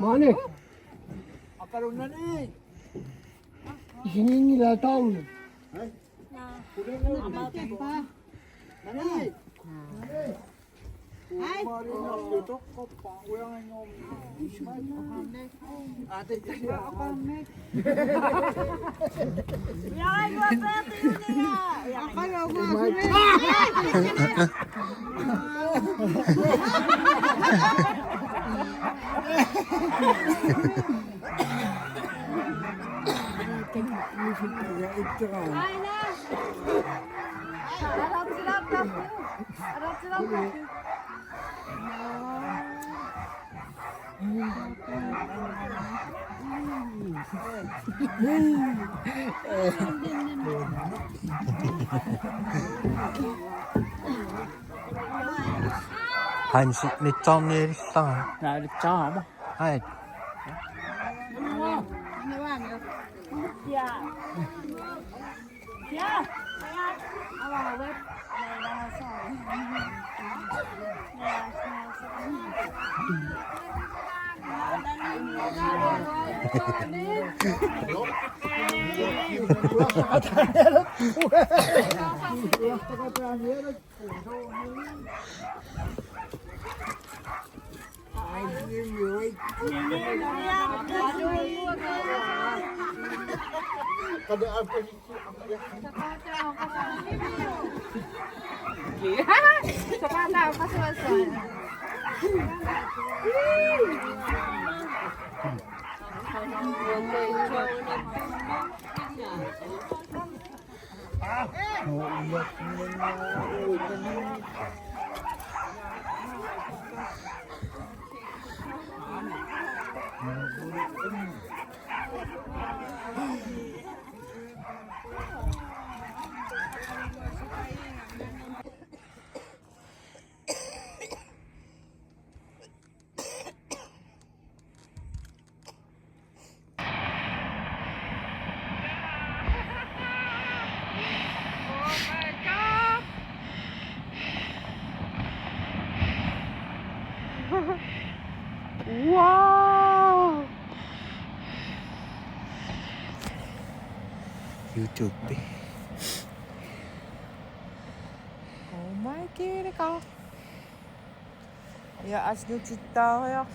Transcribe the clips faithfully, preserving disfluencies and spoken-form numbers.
Maani. Isinginngilaa taanna. Hansi nitsaarnialissaanga. Naalitsarama. Ai. Wow. YouTube. Oh my god. Ja, altså, nu til der, jeg.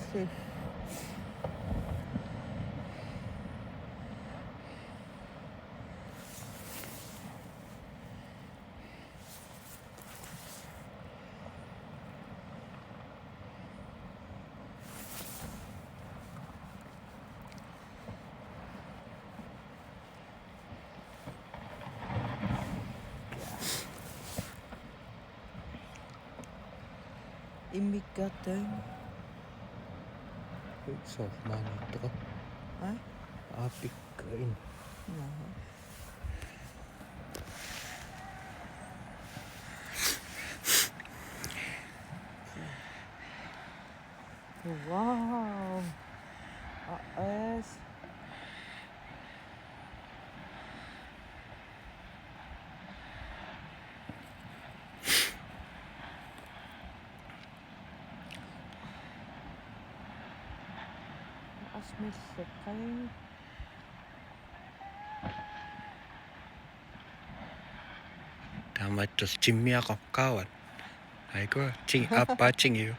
Immikkaattai. Soorlu maaniittoq. Aa? Aappikkain. Naha. Wow. Aa, es. Asmilluqai. Taamaattoq timmiaqaqqaavat. Aiku, ting, aappaa tingiu.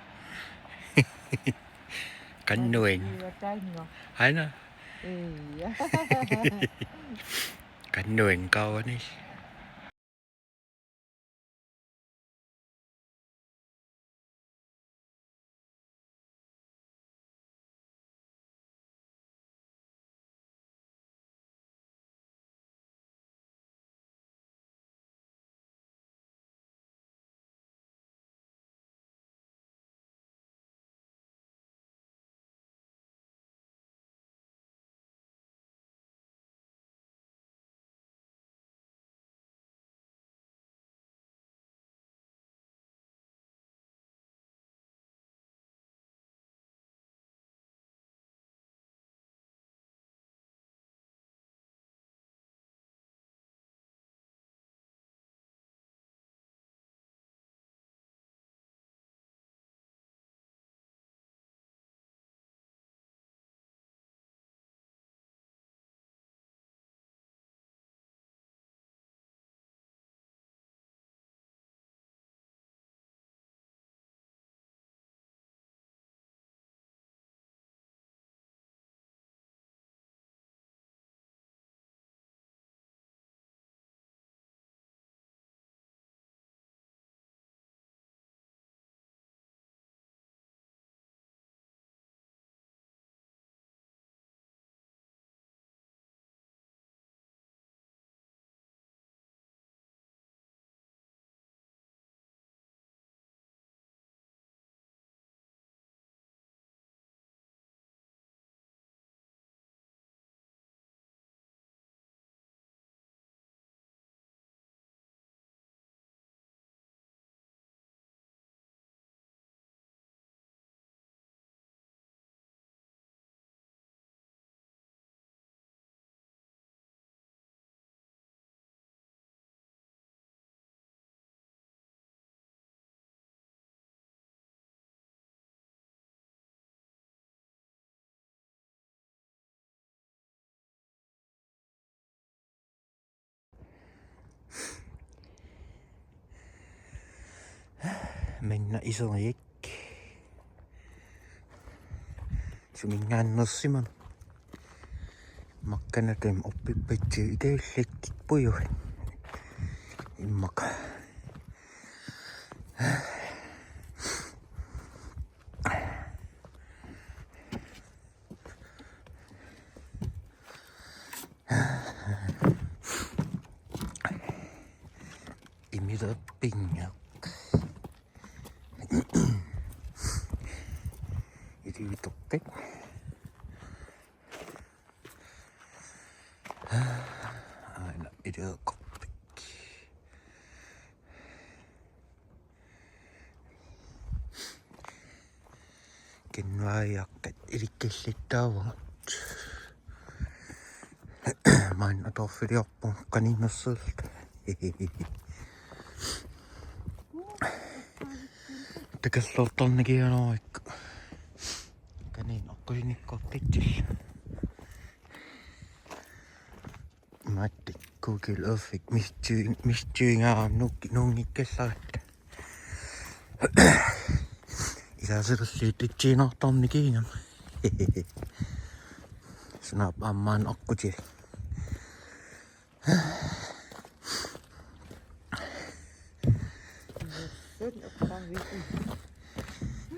Kannuin. Iva taingo. Aina. Iya. Kannuin kaavani. Minna iseriak. Suminngaanneersimaneq. Makkanatami orpippatsiit ikaallakkit pujuit. Immaqa. Imilerpinngeq. Ilivitoqqit. Aana iliveqarpik. Kinnuariaqqat ilikkillittaavagut. Maanna atorfiliorpunga qaninnersuulluta. Takorloortarnikianorikku. Qaninneq oqqusinikkortitsillugu. Maanna Google Earth-ikkut misissuigaarama nuuk-, nuunngikkallarput. Ilaasilerlugu titsiinnartarnikiigama. Sunaaffa aamma aqquti.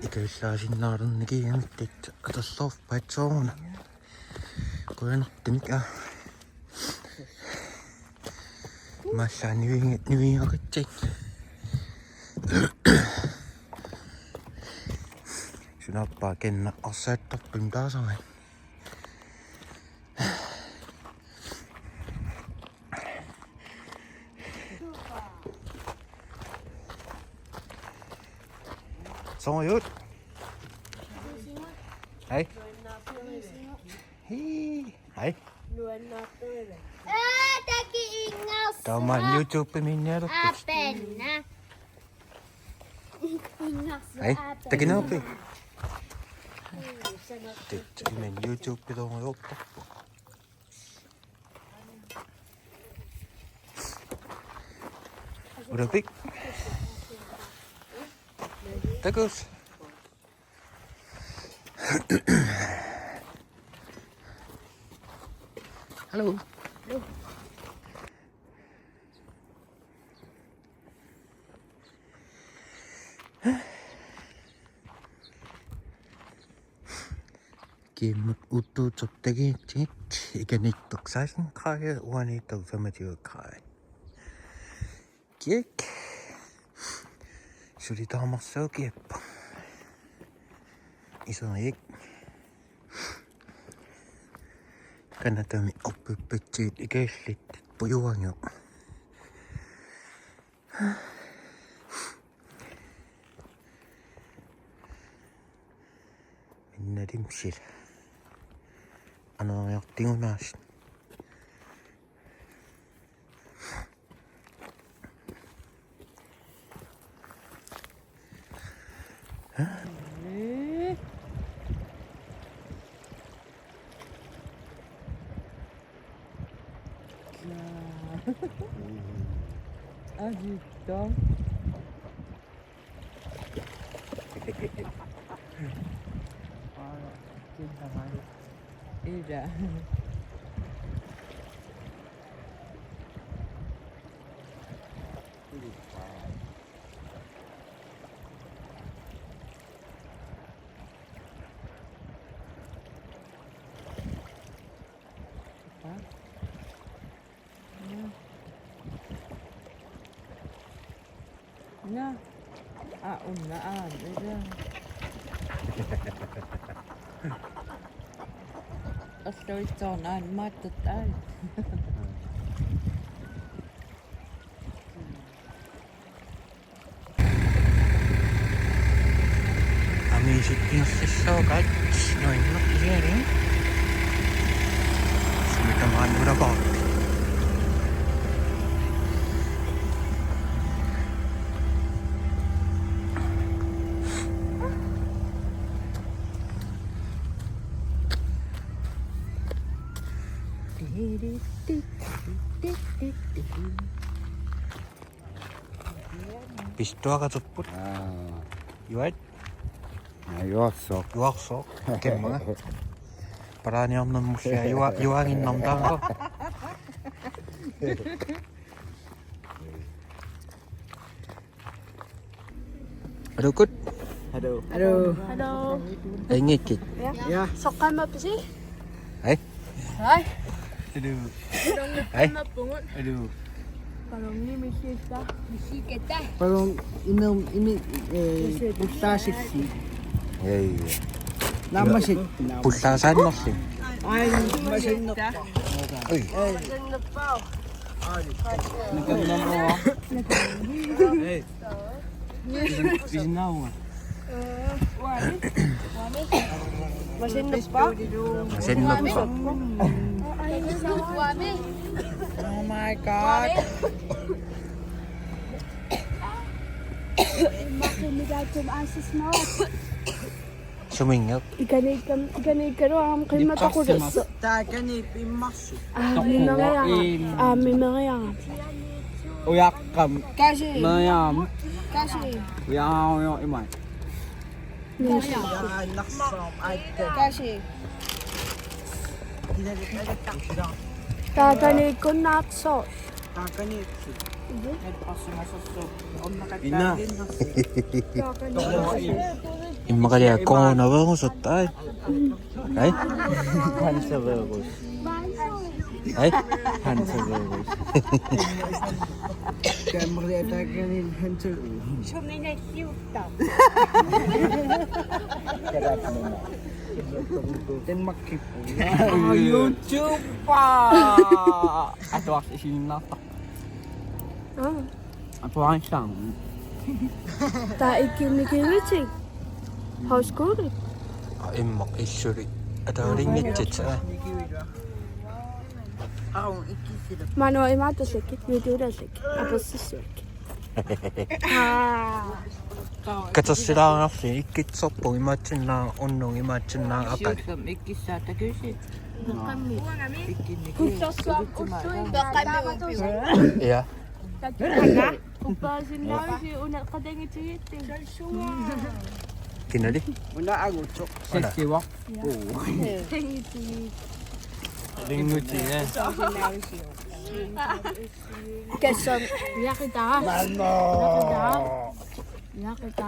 Ikaallaasinnaalernikiigamikkit atorluarpaat sooruna. Qujanartumik, aa. Imaallaat nivi-, nivigiaqassaagut. Sunaaffa kinna arsaattarput taasarami. Soorlu. Hej. Hej. Hej. Taama YouTube-miinnialerput. Hej. Takinerpi. Titsi imen YouTube-iluunniit. Ulapik. Takuss. Hallo. Kiimmut uuttuutsoq tagigatsigit, ikanittoq seksten grader, uaniittoq femogtyve grader. Kiak. Suli taamarsuaq kiappoq. Iseriak. Qanatami orpippatsiit ikaallattit pujuannginnami. Minnalimsil. Aneriartigunaasoq. Ajitto. Aa, kintamari. Ila. Naa. Aa, una aamma, ila. Aamma imaattoq aamma. Amiisittinnississuugaat nuannersiani. Sumi tamaani ulapaarpit? Pistoakatuput. Aa. Juat. Aa, juarsoq. Juarsoq. Kemmanga. Palaaniarnermulli jua-, juaginnarmi taanna. Alukut. Hallo. Hallo. Hallo. Ingikkit. Ja. Ja. Soqqamma pisi? Hej. Hej. Hallo. Hej. Hallo. Ballonimi misista. Misiketa. Ballon imi imi eh pullaasissi. Hej. Naammasit. Pullaasaannersi. Ai, naammasinnerpa. Oi. Naammasinnerpa. Hej. Pisinnaavunga. Masinnerpa. Masinnerpa. Oh my god. Suminnguit. Ikaniikkam-, ikaniikkaluarama qimmataqulissaq. Taakaniippoq immarsuk. Aamma meriarama. Aamma meriarama. Ujaqqami. Kasi. Meriarama. Kasi. Ujaqqami imai. Meriarama. Kasi. Taakaniikkunnaarsoq. Taakaniippoq. Ina. Immaqalia coronavirus attai. Ai? Hansavirus. Ai? Hansavirus. Kamera taakaniippoq hansavirus. Suminalliutta. Denmark. YouTube. Atuarsi isiginnaartarpoq. Aa. Atuarissaan. Taava ikkunnikivitik? Højskole? Aa, immaqa illulik. Atuarinngitsut, aa. Maanna imaattussakka, videolerlakka, apersissuakka. Aa. Katersilaarnarsi ikkitsorpoq imaatsinnaaq unnuk imaatsinnaaq aqagu. Siullermik ikkissaaq takusi. Uangami. Ikkinnik. Kullersuam ullui. Uangami. Ja. Tattukanga. Uppaasinnaavisi una qatangitigiitti. Kinali? Una angutoq. Una. Sassiva. Ja. Oo. Qatangitigiit. Ringuti, ja. Uppaasinnaavisi. Kassam. Yaqita. Manno. Yaqita. Yaqita.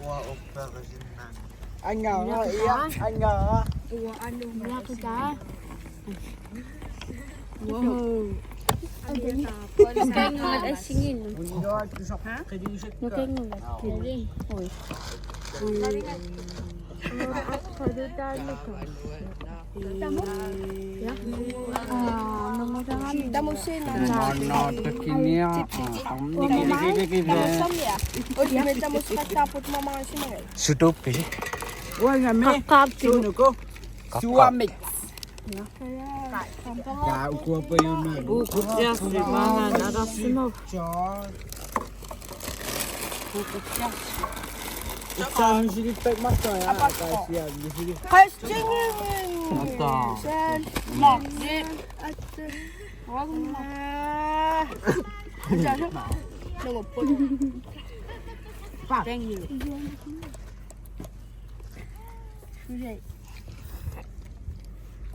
Ua uppaasinnaavisi. Angara, ja, angara. Uanga anu. Yaqita. Wow. Kennguat assingiinnut. Nukennguat. Oi. Tamu? Ja. Aa, nungusaramik. Tamusiinnaq. Manna takinia. Chips, chips. Aa, tamusiinnaq. Tamusiinnaq. Oi, me tamusiinnaq taaput mamaasimangai. Sutuuppisi? Uangami. Qaqqaappilu. Suunuku. Qaqqaap. Suamik. Ja, ukua pajunaa. Uukkutsiarsi maanna nalarsimavoq. Ja. Uukkutsiarsi. Itsaansilippat martaa, ja. Apakko. Taasiaannisili. Qastingin. Ata. Saan. Marti. Atte. Wagma. Nungupput. Thank you.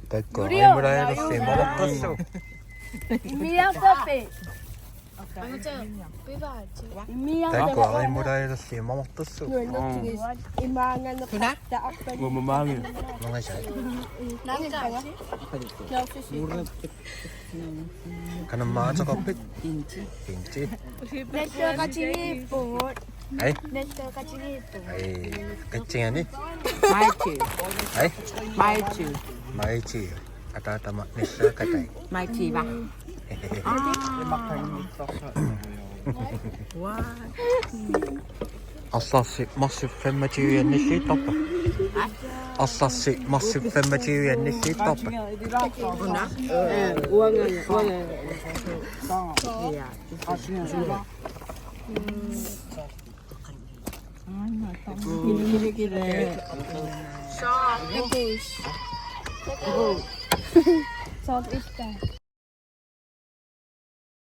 Takuuk, Julio. Immiarpassuit. Immiarpassuit. Immiarpassuit. Takuuk, immiarpassuit. Imaanganeq. Kuna? Taarpani. Uamamaangi. Mangasai. Nangka. Nausisi. Kanammaataqarpit? Inti. Inti. Nassooqatigiippugut. Ai? Nassooqatigiippugut. Ai, qitsigani? Maichi. Ai? Maichi. Maichi. Ataatama nassooqatai. Maichi va? Wow. Arlarsi marsip femogtyve-annissiittarpa? Arlarsi marsip femogtyve-annissiittarpa? Una. Eh, uanga, uanga. Ja. Soorlu. Soorlu.